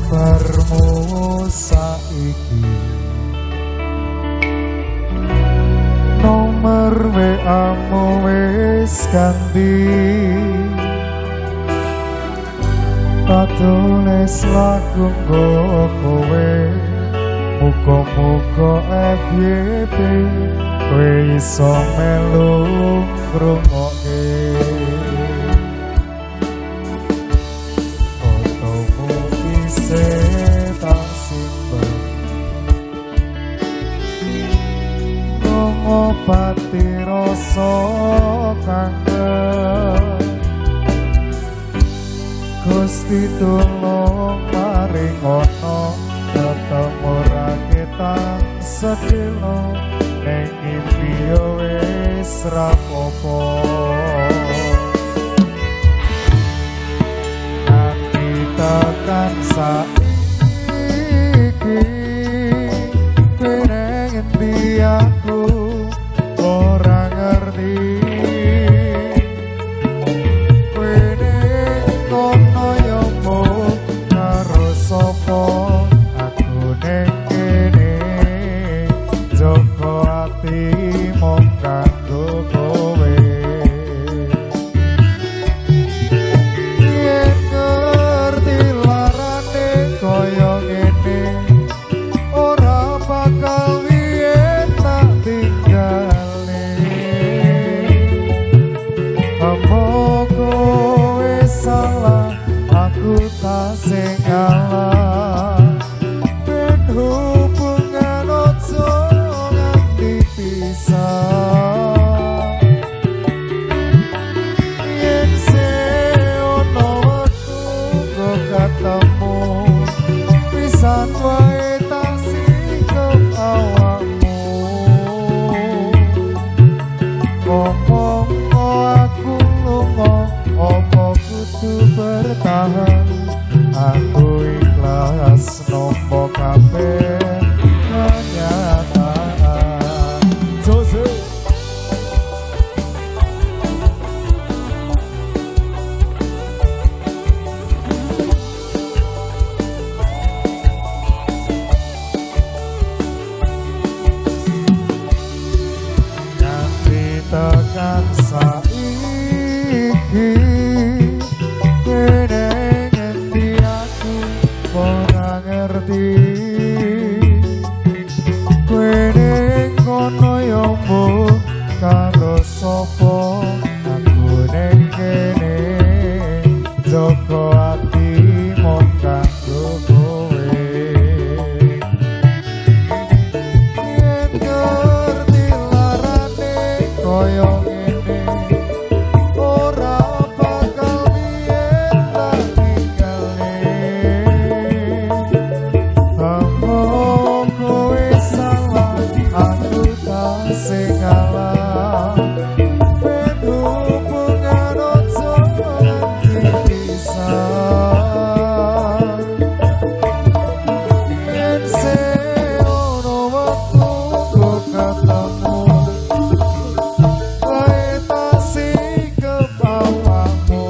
Kabarmu saiki? Nomor WA-mu wis ganti, tak tulis lagu nggo kowe. Muga-muga FYP kowe iso melu ngrungokke. Fotomu isih tak simpen, ngobati rasa kangen. Gusti tulung maringono ketemu raketang sedelo, ning impi yo wis rapopo. Nganti tekan saiki kowe nang endi aku ora ngerti. Kowe ning kono yo mung karo sapa, aku ning kene jaga ati mung kanggo kowe. Yen ngerti larane kaya ngene, ora bakal wiyen tak tinggalne. Apa kowe salah, aku tak sing ngalah. Ben hubungan ojo nganti pisah. Yen sing ono wektu nggo ketemu, pisan wae tak sikep awakmu. Ngomong aku lunga, apa kudu bertahan? Aku ikhlas nampa kabeh kenyataan. Jose. Nganti tekan saiki kowe nang endi aku ora ngerti. Kowe ning kono yo mbuh karo sapa, aku ning kene jaga ati mung kanggo kowe. Yen ngerti larane kaya ngene, ora bakal biyen tak tinggalne. Apa kowe salah, aku tak sing ngalah. Ben hubungan ojo nganti pisah. Yen sing ono wektu nggo ketemu, wae tak sikep awakmu.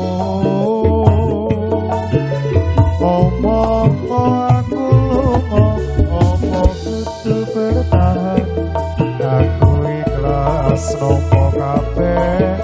Ngomong aku lunga, apa kudu bertahan? Aku ikhlas nampa kabeh